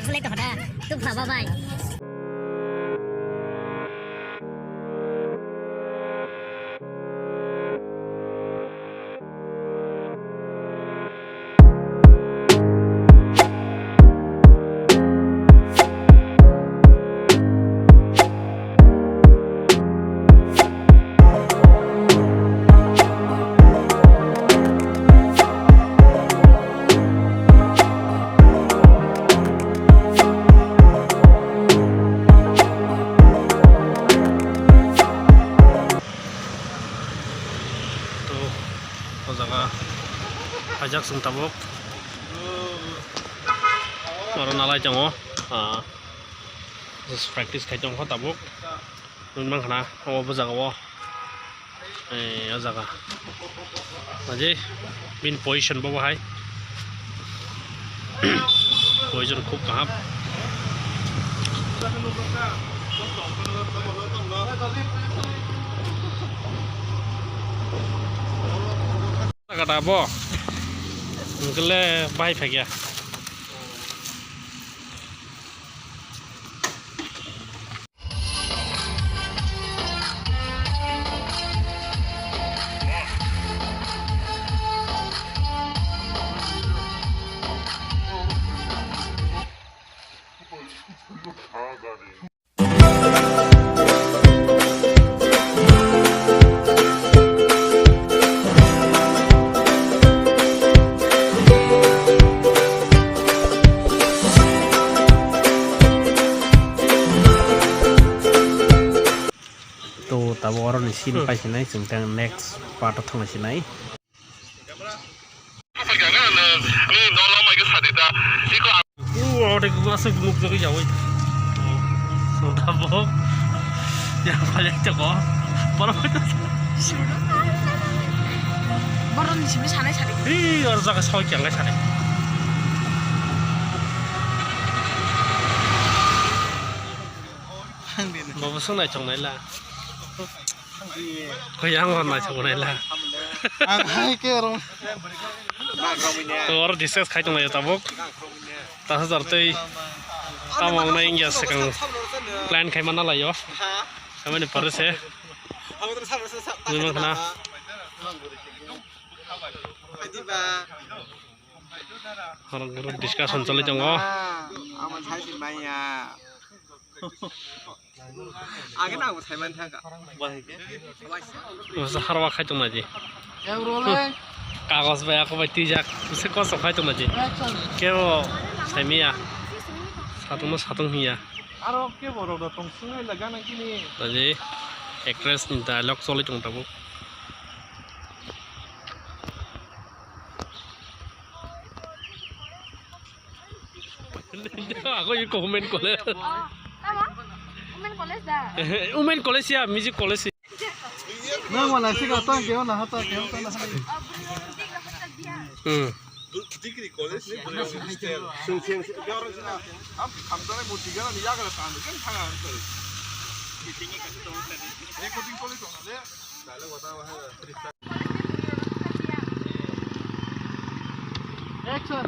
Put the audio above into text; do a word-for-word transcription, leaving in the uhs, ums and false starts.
jor salai tongkha da. Tubupha, bye bye. Jaga hajak sung tabuk. Oro nalai tongo. Ah, just practice khai tongkho tabuk. Nung mang khana obo jaga o. Eh, o jaga. Aje bin position bo bahai. Position khub kaham. Kata bo. Engkele bahai phagya. To tabuk oro ni scene Hmm. pai sinai, chwng tang next part o thangna sinai. Ua, ode gua se nuk jagui jawai. Tabuk. Ya, balik jago. Borok. Borok ni simi sanai sanai. Ih, oro jaga soi kyangai sanai. Bobo sung naichong naila. Koi ang hor naichong naila. Ang hai ke rong. To oro discuss khai tong lai tabuk. Tas hajar tei tamo wngnai wngya swkang plan khai manna lai o. Aboni pore se. Nini khna. Oro discussion choli tongo. Amo sai se maya. Age na abo sai man thangka. Masa harwa khai tong naji. Kagos bai ako bai twijak. Bise koso khai tong naji. Kebo sai miya. Satung no satung hiya. Aro kebo rok da tong sungai la gana gini. Naji actress ni dialogue choli tong tabuk. Ako yung ko women college. Oh, tama? Women college da. Women college ya, music college. Nang wala sih kata kau nah kata kau nah. Oh, bro, hindi ka hostel dia. Hmm. Degree college ni bro hostel. Sing sing sing. Am am tara murti gana ni yaga tan kan thanga. Recording college na le. Action.